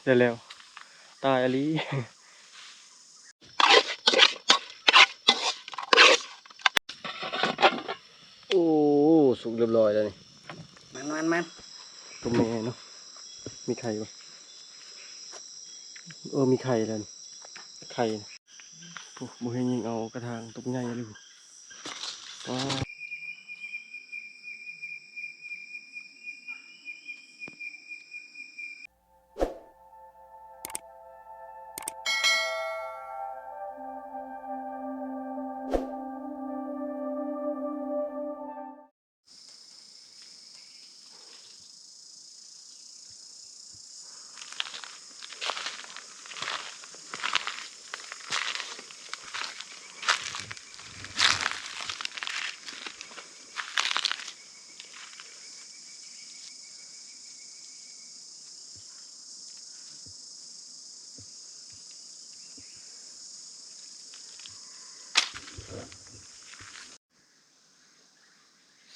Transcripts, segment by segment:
ໄດ້ແລ້ວ ຕາຍອີ່ຫຼີ. ໂອ້ ສຸກຮຽບຮ້ອຍແລ້ວນີ້. ມັນໆໆ ຕົວແມ່ເນາະ. ມີໄຂ່ບໍ່? ເອີ ມີໄຂ່ແລ້ວນີ້ ໄຂ່. ໂອ້ ບໍ່ເຫັນຍິງເອົາກະຖາງຕົກໃຫຍ່ເລີຍ. ວ້າ.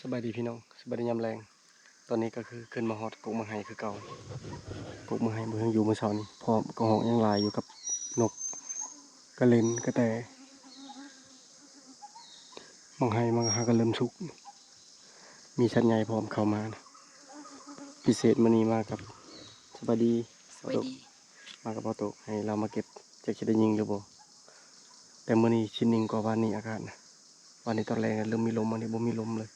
ສະບາຍດີພີ່ນ້ອງ ສະບາຍດີຍາມແລງ. ຕອນນີ້ກໍຄືຂຶ້ນມາຮອດກົກໝາກໄຮຄືເກົ່າ. ກົກໝາກໄຮບໍ່ເຖິງຢູ່ມື້ເຊົ້ານີ້ ພ້ອມ ກະຮອກຍັງຫຼາຍຢູ່ກັບນົກ ກະເລັນ ກະແຕ. ໝາກໄຮມັນຫາກະເລີ່ມສຸກ ມີສັດໃຫຍ່ພ້ອມເຂົ້າມານະ. ພິເສດມື້ນີ້ມາກັບ ສະບາຍດີ ສະບາຍດີ ມາກັບບ່າວໂຕກ ໃຫ້ລາວມາເກັບ ຈັກຊິໄດ້ຍິງຫຼືບໍ່. ແຕ່ມື້ນີ້ຊິໜິ່ງກວ່າວານນີ້ອາກາດນະ. ວານນີ້ຕອນແລງເລີ່ມມີລົມ ມື້ນີ້ບໍ່ມີລົມເລີຍ.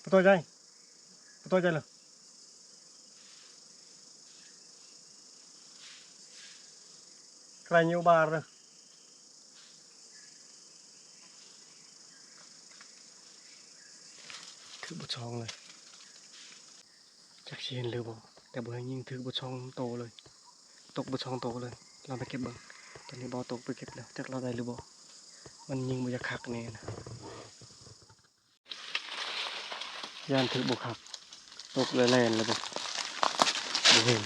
ປະຕູໃຈ ປະຕູໃຈເລີຍ. ປຢູ່ບາດເດີ ຖືກເບິດສອງເລີຍ. ຈັກຊິເຫັນຫຼືບໍ່ ແຕ່ບໍ່ແຮງຍິງຖືກເບິດສອງໂຕເລີຍ ຕົກເບິດສອງໂຕເລີຍ. ລອງໄປເກັບເບິ່ງ ຕອນນີ້ບໍ່ຕົກໄປເກັບແລ້ວ ຈັກລາວໄດ້ຫຼືບໍ່. ມັນຍິງບໍ່ຢາກຄັກແນ່ນະ. ຢ້ານຖືກບໍ່ຄັກ ຕົກແລ້ວແລ່ນແລ້ວບໍ່ ບໍ່ເຫັນ.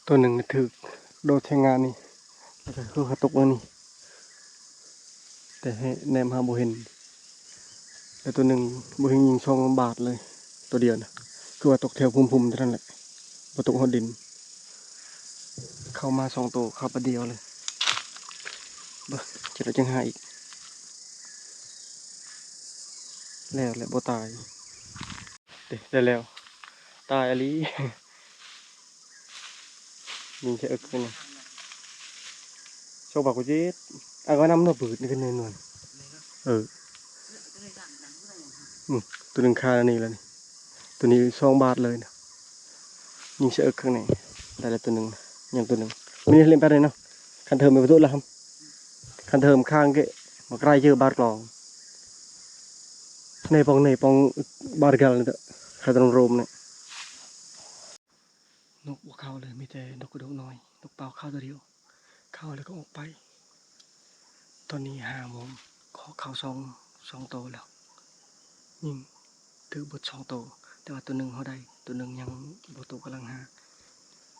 ໂຕໜຶ່ງຖືກໂດດໃສ່ງານີ້ ແລ້ວກໍຄືເຂົາຕົກອັນນີ້ ແຕ່ໃຫ້ແນມຫາບໍ່ເຫັນ. ແລ້ວໂຕໜຶ່ງບໍ່ເຫັນຍິງສອງບາດເລີຍ ໂຕດຽວນະ ຄືວ່າຕົກແຖວພຸ້ນໆເທົ່ານັ້ນແຫຼະ ບໍ່ຕົກຮອດດິນ. ເຂົ້າມາສອງໂຕ ເຂົ້າປະດຽວເລີຍ. ເບິ່ງ ຈະໄດ້ຈັ່ງຫາອີກ ແລ້ວແຫຼະ ບໍ່ຕາຍ. ເດ້ ໄດ້ແລ້ວ ຕາຍອີ່ຫຼີ. ຍິງສະອຶກນີ້ ໂຊບາກເຈັດ ອາກວ່ານ້ຳນວດປືດນີ້ຂຶ້ນແນ່ນອນ. ເອີ ອືມ ໂຕໜຶ່ງຄາແລ້ວນີ້ແລ້ວນີ້ ໂຕນີ້ສອງບາດເລີຍນະ. ຍິງສະອຶກຂ້າງໃນ ໄດ້ແລ້ວໂຕໜຶ່ງ ຍັງໂຕໜຶ່ງ. ມີນີ້ເຫຼັ້ນແປດນີ້ເນາະ ຄັນເທີມໄປປະຕູລະ ຄັນເທີມຂ້າງເກະ ມາໃກ້ເຈີບາດກລອງ ໃນປ່ອງ ໃນປ່ອງບາດກາລນີ້ ຄາຕະໂນໂຣມນີ້. ນົກບໍ່ເຂົ້າເລີຍ ມີແຕ່ນົກກະໂດກນ້ອຍ ນົກເປົ້າເຂົ້າໂຕດຽວ ເຂົ້າແລ້ວກໍອອກໄປ. ຕອນນີ້ຫ້າໂມງ ເຄາະເຂົ້າສອງ ສອງໂຕແລ້ວ ຍິງຖືກເບິດສອງໂຕ ແຕ່ວ່າໂຕໜຶ່ງເຮົາໄດ້ ໂຕໜຶ່ງຍັງບໍ່ຕົກ ກຳລັງຫາ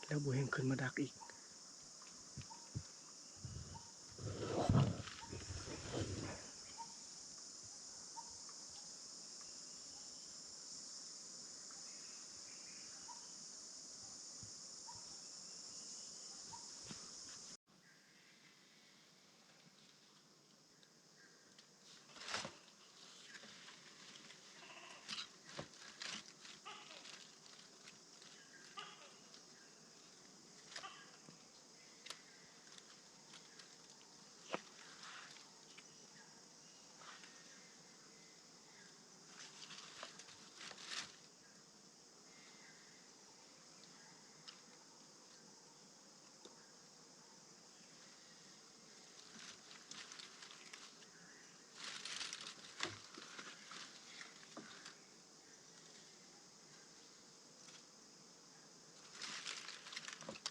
ແລ້ວບໍ່ເຫັນຂຶ້ນມາດັກອີກ.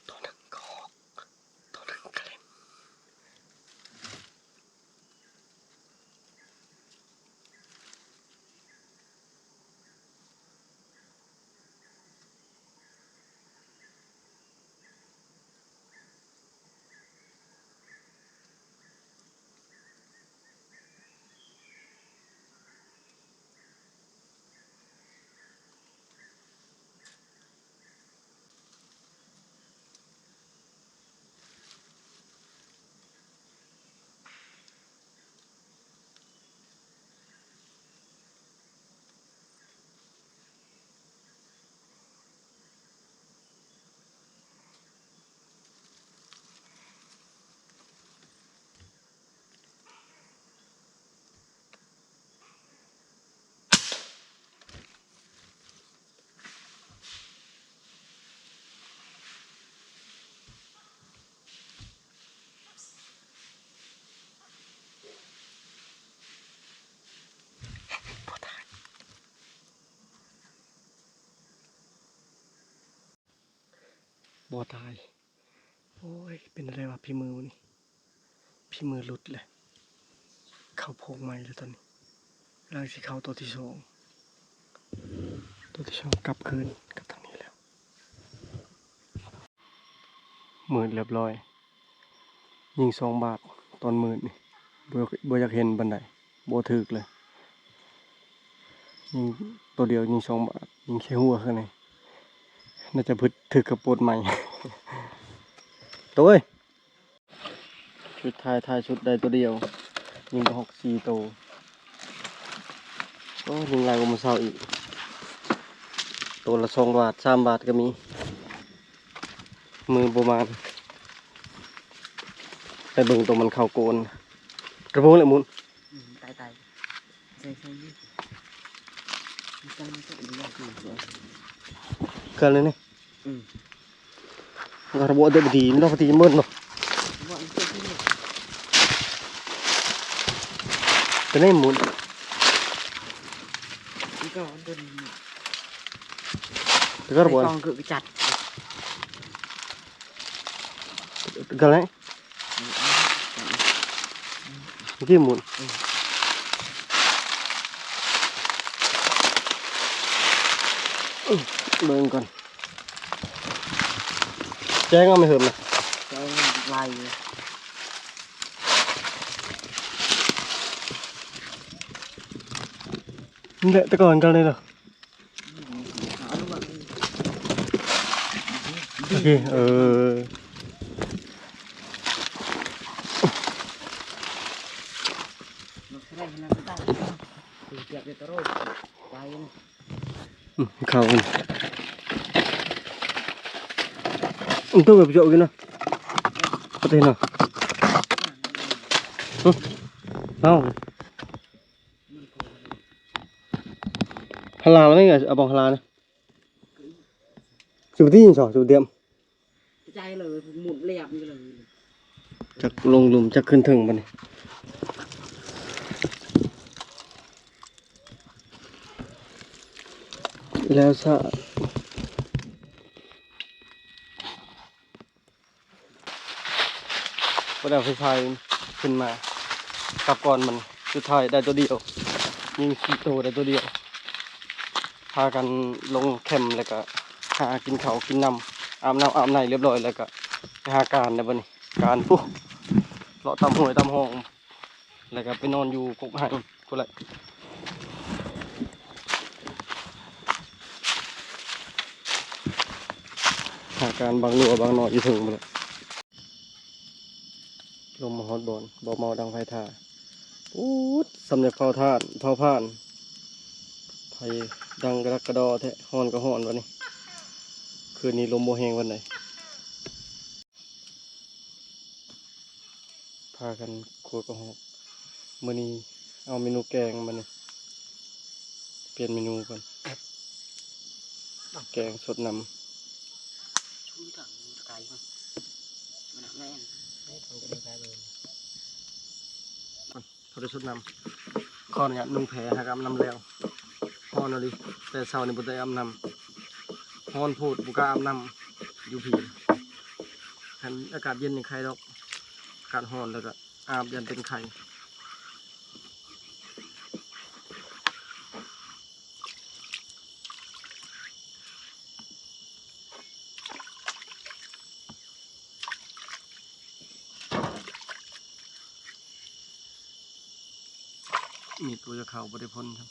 ໂຕໜຶ່ງກໍອອກ ໂຕໜຶ່ງກໍເຫຼັ້ນ. ບໍ່ຕາຍ. ໂອ້ຍ ເປັນແນວໃດວະ ຝີມືນີ້ ຝີມືຫຼຸດແຫຼະ. ເຂົ້າໂພງໃໝ່ແລ້ວຕອນນີ້ ກຳລັງຊິເຂົ້າໂຕທີສອງ ໂຕທີສອງກັບຄືນ ກັບທາງນີ້ແລ້ວ. ມືດລຽບລ້ອຍ ຍິງສອງບາດຕອນມືດນີ້ ບໍ່ ບໍ່ຢາກເຫັນປານໃດ ບໍ່ຖືກເລີຍ. ຍິງໂຕດຽວ ຍິງສອງບາດ ຍິງແຄ່ຫົວຂ້າງໃນ ໜ້າຈະພຶດຖືກກະໂປດໃໝ່. ໂຕເອີຍ ສຸດທ້າຍ ທ້າຍສຸດໄດ້ໂຕດຽວ ຍິງບໍ່ຮອດສີ່ໂຕ. ໂອ້ ຍິງຫຼາຍກວ່າມື້ເຊົ້າອີກ ໂຕລະສອງບາດ ສາມບາດກໍມີ. ມືບໍ່ມານ ໄປເບິ່ງໂຕມັນເຂົ້າໂກນ ກະໂປງແຫຼະໝຸນ ອືມ ຕາຍໆ ໃສ່ ໃສ່ຢູ່ ມັນຕ້ອງ ມັນຕ້ອງເອົາຢູ່ ກັນເລີຍນີ້ ອືມ ກະບໍ່ໄດ້ບໍ່ດີ ມັນຕ້ອງປະຕິເມີດເນາະ ເປັນໄດໝຸນ ມັນກໍ ມັນກໍບໍ່ ໃສ່ກ້ອງຄືກະຈັດ ກັນແຫຼະ ອືມ ອືມ ອືມ ເມື່ອກີ້ໝຸນ ອືມ ເບິ່ງກ່ອນ ແຈ້ງເອົາໄມ້ເຫີມນະ ແຈ້ງລາຍຢູ່ ນີ້ແຫຼະ ແຕ່ກ່ອນກັນເລີຍເນາະ. ໂອເຄ ເອີ ອືມ ເຂົ້າມັນ ມັນຕ້ອງແບບເຈາະກິນເນາະ ປະເທດເນາະ ເອົ້າ. ພາລາແລ້ວແມ່ນ ເອົາບອງພາລານະ ສຸດທີ່ສອງ ສຸດດຽມ ໃຈເລີຍ ໝຸນແຫຼບນີ້ເລີຍ ຈັກລົງຫຼຸມ ຈັກຂຶ້ນເທິງບັດນີ້ ແລ້ວຊະ. ບໍ່ໄດ້ເອົາໄຟສາຍຂຶ້ນມາ ກັບກ່ອນມັນ ສຸດທ້າຍໄດ້ໂຕດຽວ ຍິງສີ່ໂຕໄດ້ໂຕດຽວ ພາກັນລົງແຄມ ແລ້ວກະຫາກິນເຂົ້າກິນນ້ຳ ອາບນ້ຳອາບໃນຮຽບຮ້ອຍ ແລ້ວກະໄປຫາການແລ້ວບັດນີ້ ການພຸ້ນ ເລາະຕາມຫ້ວຍຕາມຮ່ອງ ແລ້ວກໍໄປນອນຢູ່ກົກໄຮພຸ້ນແຫຼະ ຫາການບາງຫຼວບາງໜ້ອຍຢູ່ເທິງພຸ້ນແຫຼະ ລົງມາຮອດບ່ອນ ບໍ່ເມົາດັງໄຟຖ້າ ປູດ ສ່ຳໄດ້ເຜົາຖ່ານ ເຜົາຖ່ານ ໄຟດັງກະດັກກະດໍແທ້ ຮ້ອນກໍຮ້ອນບັດນີ້ ຄືນນີ້ລົມບໍ່ແຮງປານໃດ. ພາກັນຂົ້ວກະຫອກ ມື້ນີ້ເອົາເມນູແກງ ບາດນີ້ປ່ຽນເມນູກ່ອນ ແກງສົດນ້ຳ ພໍໄດ້ສົດນ້ຳ ຂໍອະນຸຍາດນຸ່ງແພ ຫາກອາບນ້ຳແລ້ວ ຮ້ອນອີ່ຫຼີ ແຕ່ເຊົ້ານີ້ບໍ່ໄດ້ອາບນ້ຳ ຮ້ອນໂພດ ບໍ່ກ້າອາບນ້ຳ ຢູ່ພີ້ ຄັນອາກາດເຢັນນີ້ໄຄດອກ ອາກາດຮ້ອນແລ້ວກະອາບ ຢ້ານເປັນໄຂ້. ມີດບໍ່ຢາກເຂົ້າ ບໍ່ໄດ້ພົ້ນຊ້ຳ.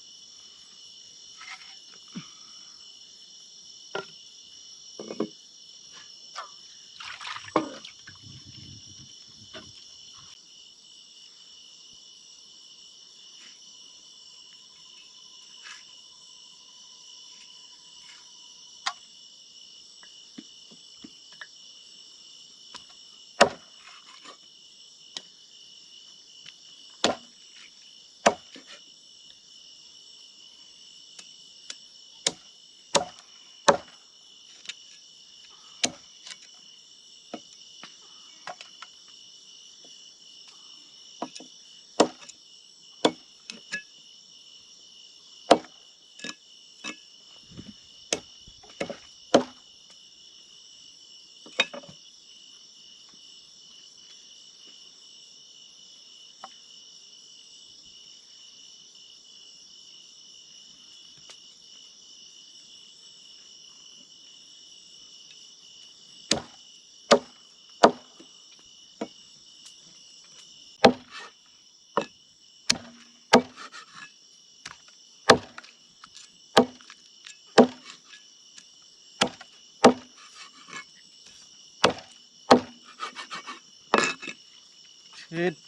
ເຮັດ ເ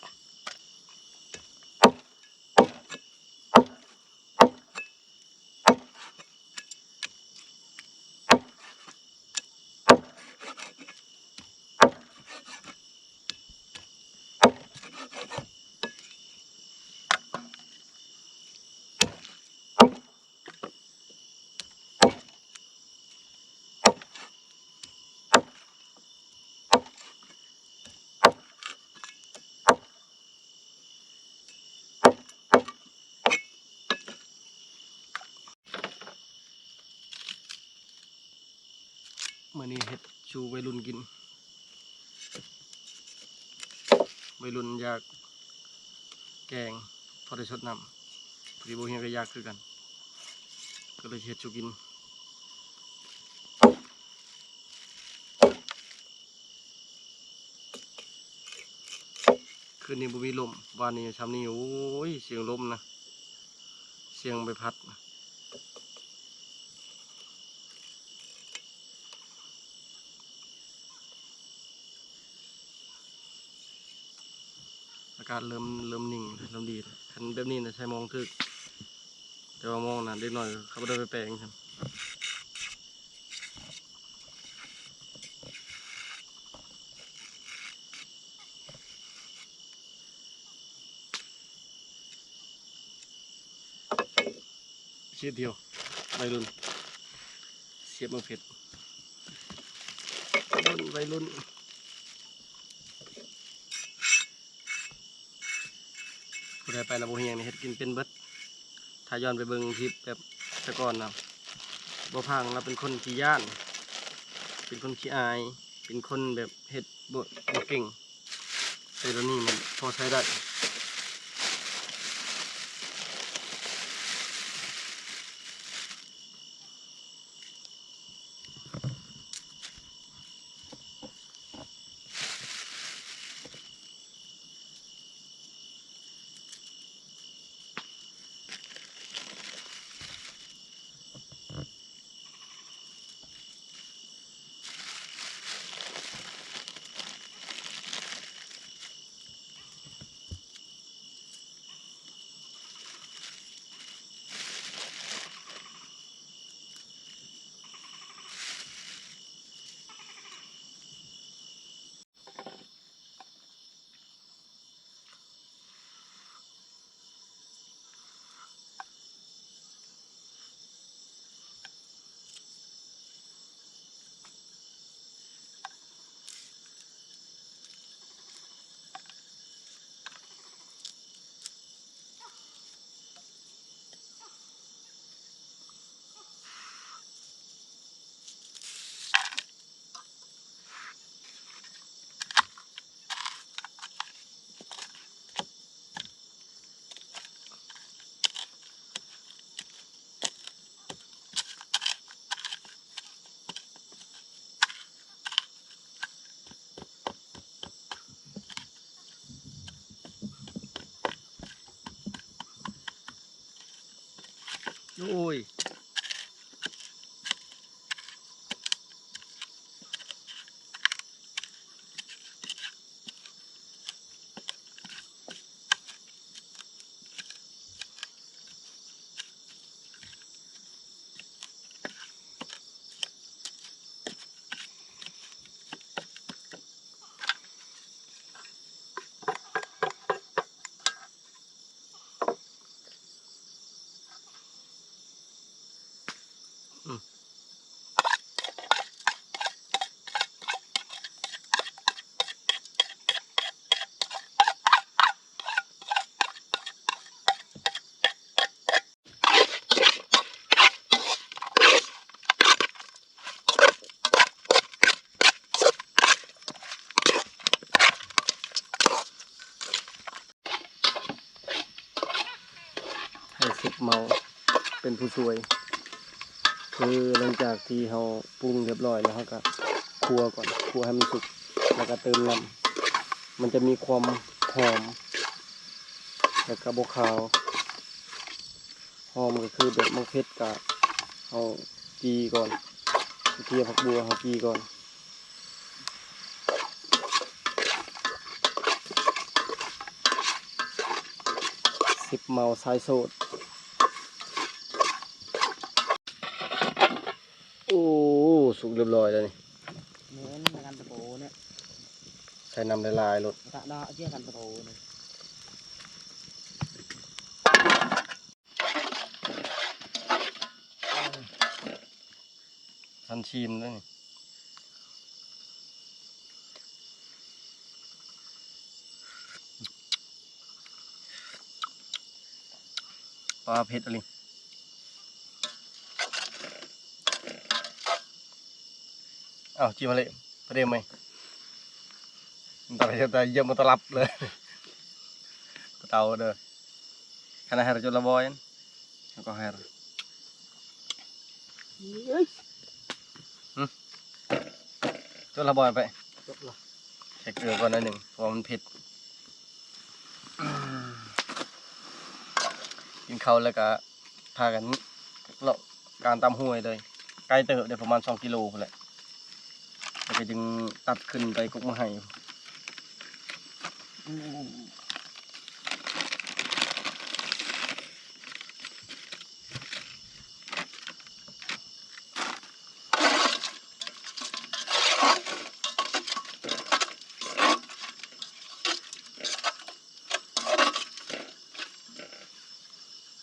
ມື້ນີ້ເຮັດສູ່ໄວລຸ້ນກິນ ໄວລຸ້ນຢາກແກງ ພໍໄດ້ຊົດນ້ຳ ພໍດີບໍ່ຮຽນກໍຢາກຄືກັນ ກໍເລີຍເຮັດສູ່ກິນ. ຄືນນີ້ບໍ່ມີລົມ ວານນີ້ຊ່ຳນີ້ ໂອ້ຍ ສຽງລົມນະ ສຽງໃບພັດນະ. ອາກາດເລີ່ມ ເລີ່ມນິ່ງ ເລີ່ມດີ ຄັນແບບນີ້ນະ ໃສ່ມອງຖືກ ແຕ່ວ່າມອງນະ ເດັກນ້ອຍເຂົາບໍ່ໄດ້ໄປແປງຊັ້ນ. ຊິດດຽວ ໄວລຸ້ນ ສຽບມາເຜັດ ໄວລຸ້ນ ໄວລຸ້ນ. ຜູ້ໃດໄປນຳບໍ່ຮຽງນີ້ເຮັດກິນເປັນເບິດ. ຖ້າຍ້ອນໄປເບິ່ງຄລິບແບບແຕ່ກ່ອນນະ ບໍ່ພັງລາວເປັນຄົນຂີ້ຢ້ານ ເປັນຄົນຂີ້ອາຍ ເປັນຄົນແບບເຮັດບໍ່ ບໍ່ເກັ່ງ ແຕ່ດຽວນີ້ມັນພໍໃຊ້ໄດ້. ໂອ້ຍ. ໃຫ້ເຊັບເມົາເປັນຜູ້ຊ່ວຍ ຄືຫຼັງຈາກທີ່ເຮົາປຸງຮຽບຮ້ອຍແລ້ວ ເຮົາກະຂົ້ວກ່ອນ ຂົ້ວໃຫ້ມັນສຸກ ແລ້ວກະເຕີມນ້ຳ ມັນຈະມີຄວາມຫອມ ແລ້ວກະບໍ່ຄາວ. ຫອມກໍຄືແບບໝາກເຜັດກະເຮົາຈີ່ກ່ອນ ກະທຽມ ຜັກບົ່ວເຮົາຈີ່ກ່ອນ. ເຊັບເມົາສາຍໂສດ. ໂອ້ ສຸກຮຽບຮ້ອຍແລ້ວນີ້ ແມ່ນ ໃນການຕະໂກນເນຍ ໃສ່ນ້ຳຫຼາຍໆໂລດ ກະດາເຈົ້າກັນຕະໂກນ. ທັນຊີມເດ້ນີ້ ປາເຜັດອີ່ຫຼີ. ເອົາ ຈີມາເລຍ ປະເດມໄໝ ຕາເດຍ ຕາຢຽມມາຕະລັບເລີຍ ກະເຕົາເດີ ຂະໜາດໃຫ້ເຮົາຈົນລະບອຍ ແລ້ວກໍໃຫ້ ເອີຍ ຈົນລະບອຍໄປ ຈົນລະ ໃສ່ເກືອກ່ອນໜ້ອຍໜຶ່ງ ເພາະວ່າມັນເຜັດ ກິນເຂົ້າແລ້ວກະພາກັນເລາະການຕາມຫ້ວຍເລີຍ ໄກເຕີບເດ້ ປະມານສອງກິໂລພຸ້ນແຫຼະ ແລ້ວກະຈຶ່ງຕັດຂຶ້ນໄປກົກໝາກໄຮ່.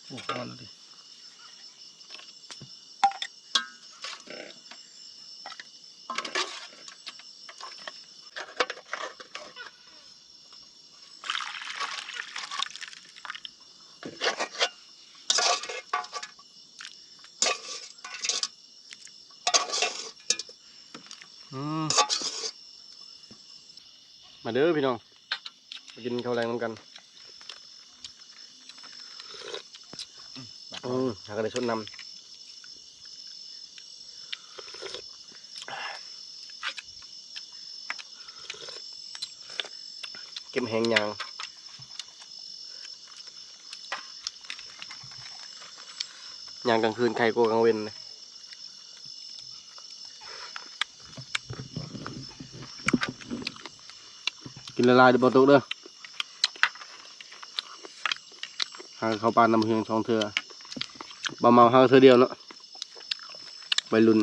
ໂອ້ ຮ້ອນເດ. ອືມ ມາເດີພີ່ນ້ອງ ມາກິນເຂົ້າແລງນຳກັນ. ອືມ ຫາກະໄດ້ຊົດນ້ຳ ເກັບແຮງຍ່າງ ຍ່າງກາງຄືນໄຄກວ່າກາງເວັນ. ກິນຫຼາຍໆເດີ ບໍ່ຕົກເດີ ຫາເຂົ້າປ່ານຳເຮືອງສອງເທື່ອ ບໍ່ເມົາຫາເທື່ອດຽວເນາະ ໄວລຸ້ນ.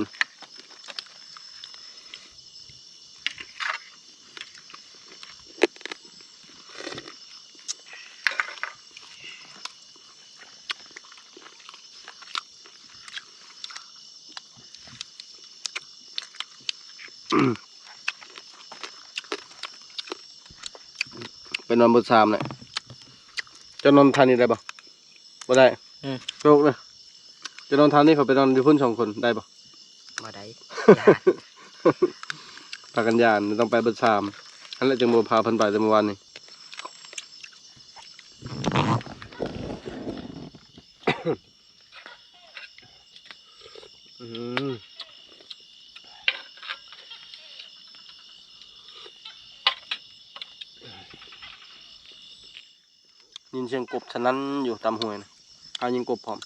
ໄປນອນບົດສາມແຫຼະ ເຈົ້ານອນທ່ານີ້ໄດ້ບໍ່? ບໍ່ໄດ້ ອືມ ໂຈກເດີ ເຈົ້ານອນທ່ານີ້ ຂ້ອຍໄປນອນຢູ່ພຸ້ນສອງຄົນ ໄດ້ບໍ່? ບໍ່ໄດ້ ຢ້ານ ພາກັນຢ້ານ ຕ້ອງໄປເບິດສາມ ຫັ້ນແຫຼະ ຈຶ່ງບໍ່ພາເພິ່ນໄປແຕ່ມື້ວານນີ້. ອືມ ຍິນສຽງກົບສະໜັ່ນຢູ່ຕາມຫ້ວຍນະ ເຮົາຍິງກົບພ້ອມ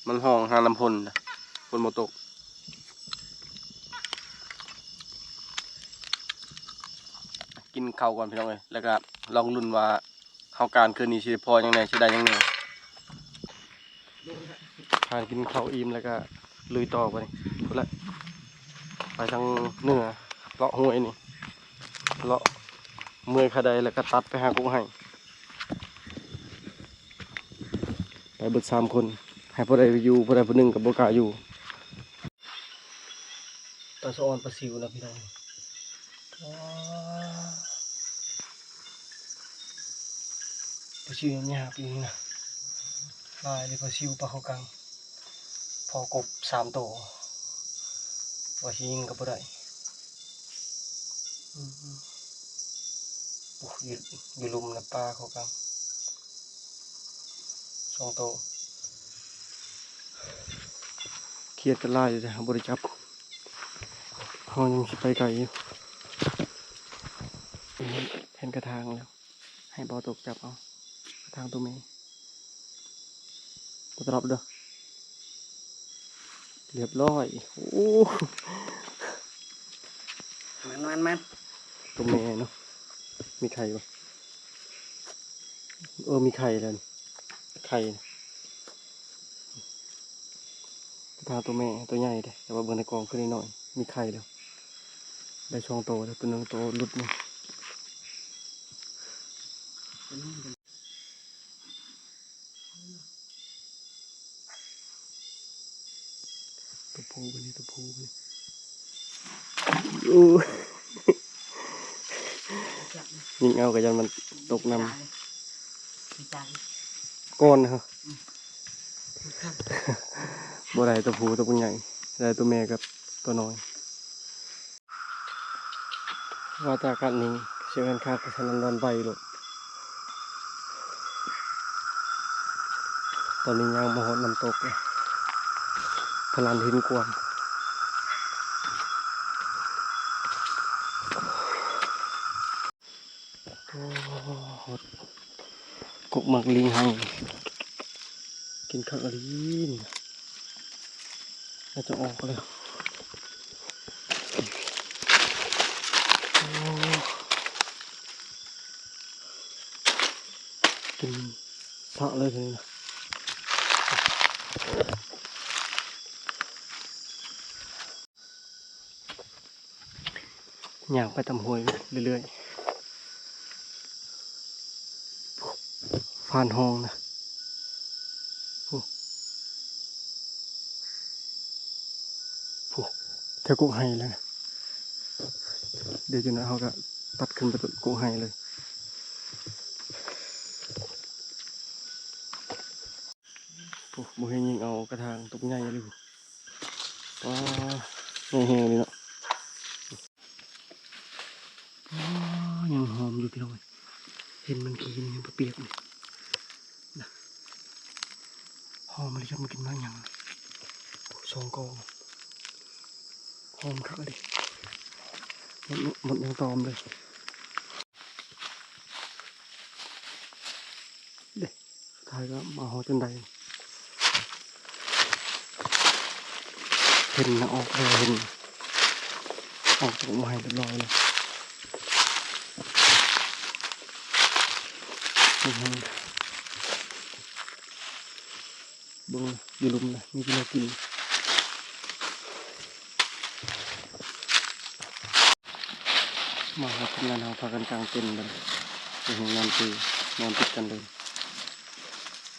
ມັນຮ້ອງຫານ້ຳຝົນນະ ຝົນບໍ່ຕົກ. ກິນເຂົ້າກ່ອນພີ່ນ້ອງເອີຍ ແລ້ວກະລອງລຸ້ນວ່າເຮົາການຄືນນີ້ຊິໄດ້ພໍຫຍັງແດ່ ຊິໄດ້ຫຍັງແດ່. ທານກິນເຂົ້າອີ່ມແລ້ວກະລຸຍຕໍ່ບາດນີ້ ພຸ້ນແຫຼະ ໄປທາງເໜືອ ເລາະຫ້ວຍນີ້ ເລາະເມື່ອຍຂາໃດແລ້ວກະຕັດໄປຫາກົກໄຮ່ ໄປເບິດສາມຄົນ ໃຫ້ຜູ້ໃດຢູ່ ຜູ້ໃດຜູ້ໜຶ່ງກະບໍ່ກ້າຢູ່. ປາສະອອນປາຊິວນະພີ່ນ້ອງ ປາຊິວຫຍາບໆອີກນະ ຫຼາຍເລີຍ ປາຊິວ ປາເຂົ້າກັງ ພໍກົບສາມໂຕ ວ່າຊິຍິງກະບໍ່ໄດ້. ອືມ ໂອ້ ຢູ່ ຢູ່ລຸ່ມນະ ປາເຂົ້າກັງ ສອງໂຕ. ຂຽດກະຫຼາຍຢູ່ເດ ເຮົາບໍ່ໄດ້ຈັບ ເຮົາຍັງຊິໄປໄກຢູ່. ເຫັນ ເຫັນກະຖາງແລ້ວ ໃຫ້ບ່າວຕົກຈັບເອົາ ກະຖາງໂຕແມ່ ບໍ່ຕະລັບເດີ. ລຽບຮ້ອຍ ໂອ້ ມັນໆໆ ໂຕແມ່ເນາະ ມີໄຂ່ບໍ່? ເອີ ມີໄຂ່ແລ້ວນີ້ ໄຂ່ ກະຖາງໂຕແມ່ ໂຕໃຫຍ່ເດ້ ແຕ່ວ່າເບິ່ງໃນກອງຄືນ້ອຍໆ ມີໄຂ່ແລ້ວ ໄດ້ສອງໂຕແລ້ວ ໂຕໜຶ່ງໂຕຫຼຸດນີ້. ໂຕຜູ້ບັດນີ້ ໂຕຜູ້ບັດນີ້ ໂອ້ ຍິງເອົາກະຢ້ານມັນຕົກນຳ ກ່ອນເຮົາ ບໍ່ໄດ້ໂຕຜູ້ໂຕບັກໃຫຍ່ ໄດ້ໂຕແມ່ກັບໂຕນ້ອຍ. ວ່າແຕ່ອາກາດນີ້ ສຽງເຮືອນຄາກະສະໜັ່ນຫວັ່ນໄຫວໂລດ. ຕອນນີ້ຍ່າງມາຮອດນ້ຳຕົກແລ້ວ ພະລານຫີນກວາງ. ໂອ້ ຮອດກົກໝາກລີ່ໄຮ່ ກິນຄັກອີ່ຫຼີນີ້. ໜ້າຈະອອກແລ້ວ. ໂອ້ ກິນຊະເລີຍທີນີ້ນະ. ຍ່າງໄປຕາມຫ້ວຍເລື້ອຍໆ ຟານຮອງນະ ພຸ້ນ ພຸ້ນ ແຖວກົກໄຮ່ແລ້ວນະ. ດຽວຈັກໜ້ອຍເຮົາກະຕັດຂຶ້ນໄປຕົ້ນກົກໄຮ່ເລີຍ. ໂອ້ ບໍ່ເຫັນຍິງເອົາກະຖາງຕົກໃຫຍ່ຢູ່. ວ້າ ໃຫຍ່ແຮງເລີຍເນາະ. ວ້າ ຍັງຫອມຢູ່ພີ່ນ້ອງເອີຍ. ເຫັນມັນຂີ້ ເຫັນມັນປຽກນີ້ນະ. ຫອມອີ່ຫຼີ. ຈັກມາກິນໝາກຫຍັງ ສອງກອງ ຫອມຄັກເລີຍ. ໝົດ ໝົດຍັງຕອມເລີຍ. ເດ້ ສຸດທ້າຍກະມາຮອດຈົນໄດ້. ເຫັນນະ ອອກແລ້ວ ເຫັນອອກຈາກໄມ້ຮຽບຮ້ອຍແລ້ວ. ອື ເບິ່ງຢູ່ລຸ່ມນະ ມີແຕ່ແນວກິນ. ມາຮອດ ທີມງານເຮົາພາກັນກາງເຕັນບັດນີ້ ໄປຫ້ອງນອນຕີ ນອນຕິດກັນເລີຍ.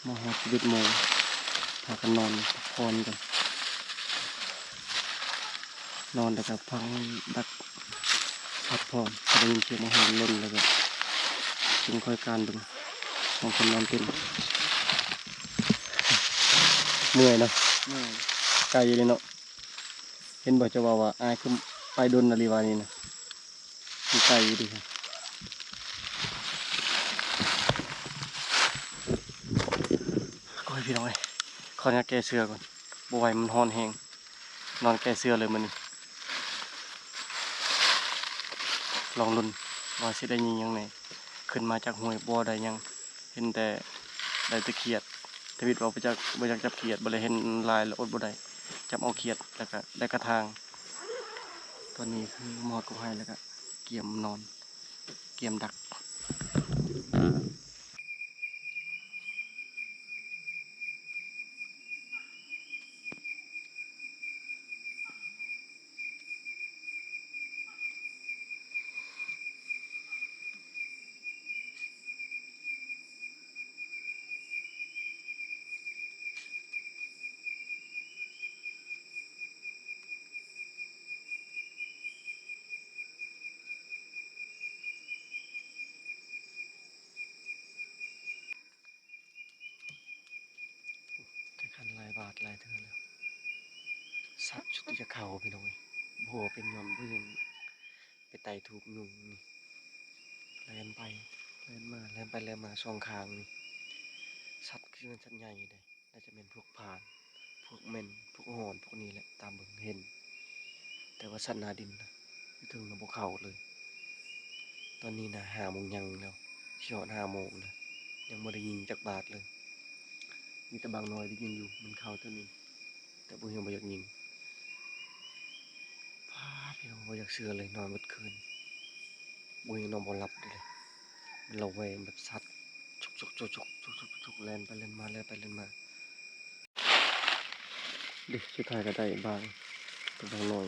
ມາຮອດສິບເອັດໂມງ ພາກັນນອນພັກຜ່ອນກ່ອນ. ນອນແລ້ວກະຟັງດັກພັກຜ່ອນ. ຖ້າໄດ້ຍິນສຽງໝາກຫອນຫຼົ່ນແລ້ວກະ ຈຶ່ງຄ່ອຍກາງເບິ່ງ ສອງຄົນນອນເຕັນ. ເມື່ອຍເນາະ ເມື່ອຍ ໄກຢູ່ເດເນາະ. ເຫັນບໍ່ ເຈົ້າເວົ້າວ່າ ອ້າຍຄືໄປດົນນະ ຫຼືວ່ານີ້ນະ ມັນໄກຢູ່ເດ. ໂອ້ຍ ພີ່ນ້ອງເອີຍ ຂໍອະນຸຍາດແກ້ເສື້ອກ່ອນ ບໍ່ໄຫວ ມັນຮ້ອນແຮງ. ນອນແກ້ເສື້ອເລີຍມື້ນີ້ ລອງລຸ້ນວ່າຊິໄດ້ຍິງຫຍັງແດ່. ຂຶ້ນມາຈາກຫ້ວຍບໍ່ໄດ້ຫຍັງ ເຫັນແຕ່ ໄດ້ແຕ່ຂຽດ. ທຳອິດວ່າບໍ່ຈັກ ບໍ່ຢາກຈັບຂຽດ ບາດເລີຍເຫັນຫຼາຍແລ້ວອົດບໍ່ໄດ້ ຈັບເອົາຂຽດ ແລ້ວກະໄດ້ກະຖາງ. ຕອນນີ້ຄືມາຮອດກົກໄຮ່ແລ້ວກະກຽມນອນ ກຽມດັກ. ຈັກຄັນຫຼາຍບາດຫຼາຍເທື່ອແລ້ວ ສັດຊຸດທີ່ຈະເຂົ້າ ພີ່ນ້ອງເອີຍ. ບໍ່ຮູ້ວ່າເປັນຍ້ອນຜູ້ຍິງໄປໄຕ່ຖືກຍຸງນີ້ ແລ່ນໄປແລ່ນມາ ແລ່ນໄປແລ່ນມາສອງຂ້າງນີ້. ສັດຄືມັນສັດໃຫຍ່ເດ້ ໜ້າຈະແມ່ນພວກພານ ພວກແມ່ນ ພວກຫອນ ພວກນີ້ແຫຼະ ຕາມເບິ່ງເຫັນ. ແຕ່ວ່າສັດໜ້າດິນນະ ຢູ່ເທິງນະບໍ່ເຂົ້າເລີຍ. ຕອນນີ້ນະຫ້າໂມງຫຍັງແລ້ວ ຊິຮອດຫ້າໂມງແລ້ວ ຍັງບໍ່ໄດ້ຍິງຈັກບາດເລີຍ. ມີແຕ່ບາງໜ່ອຍໄດ້ຍິນຢູ່ ມັນເຂົ້າເທື່ອໜຶ່ງ ແຕ່ບໍ່ເຫັນບໍ່ຢາກຍິງ. ປາດ ພີ່ນ້ອງ ບໍ່ຢາກເຊື່ອເລີຍ ນອນເບິດຄືນ ບໍ່ເຫັນນອນບໍ່ຫຼັບເລີຍ. ລະແວງແບບສັດ ຈຸກໆໆໆໆ ແລ່ນໄປແລ່ນມາ ແລ່ນໄປແລ່ນມາ. ເດ້ ສຸດທ້າຍກະໄດ້ບາງ ໂຕບາງໜ່ອຍ.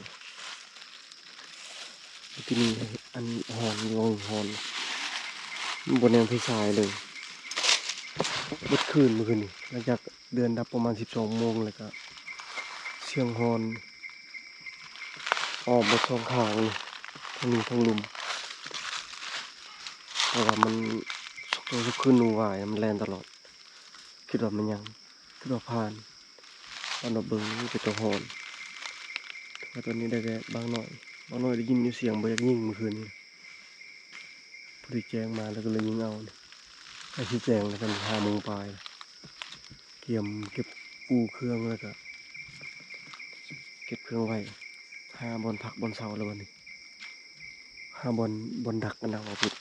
ທີນີ້ອັນຫອນຢູ່ ຫອນ ບໍ່ແນມໄຟສາຍເລີຍ ເບິດຄືນມື້ຄືນນີ້. ຫຼັງຈາກເດືອນດັບປະມານສິບສອງໂມງ ແລ້ວກະສຽງຮອນອອກເບິດສອງຂ້າງ ທັງນີ້ທັງລຸ່ມ ເພາະວ່າມັນ ຊຸກໂຕຊຸກຄືນຫນູຫວາຍ ມັນແລ່ນຕະຫຼອດ. ຄິດວ່າແມ່ນຫຍັງ ຄິດວ່າພານ ຕອນມາເບິ່ງມີແຕ່ໂຕຮອນ. ແຕ່ວ່າຕອນນີ້ໄດ້ແຕ່ບາງໜ່ອຍ ບາງໜ່ອຍໄດ້ຍິນຢູ່ສຽງບໍ່ຢາກຍິງມື້ຄືນນີ້. ໄດ້ແຈ້ງມາແລ້ວກໍເລີຍຍິງເອົາ. ໃກ້ຊິແຈ້ງແລ້ວ ຕອນນີ້ຫ້າໂມງປາຍ ກຽມເກັບປູເຄື່ອງ ແລ້ວກໍເກັບເຄື່ອງໄວ້ ຫາບ່ອນພັກບ່ອນເຊົາແລ້ວບັດນີ້ ຫາບ່ອນ ບ່ອນດັກກັນນະວ່າຜິດ.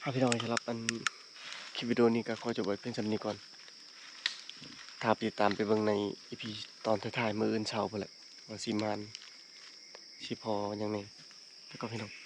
ເອົາ ພີ່ນ້ອງເອີຍ ສຳລັບອັນຄລິບວິດີໂອນີ້ກໍຂໍຈົບໄວ້ພຽງສ່ຳນີ້ກ່ອນ. ຖ້າຕິດຕາມໄປເບິ່ງໃນອີພີຕອນທ້າຍໆ ມື້ອື່ນເຊົ້າພຸ້ນແຫຼະ ວ່າຊິມານ ຊິພໍຫຍັງແດ່. ແລ້ວກໍພີ່ນ້ອງ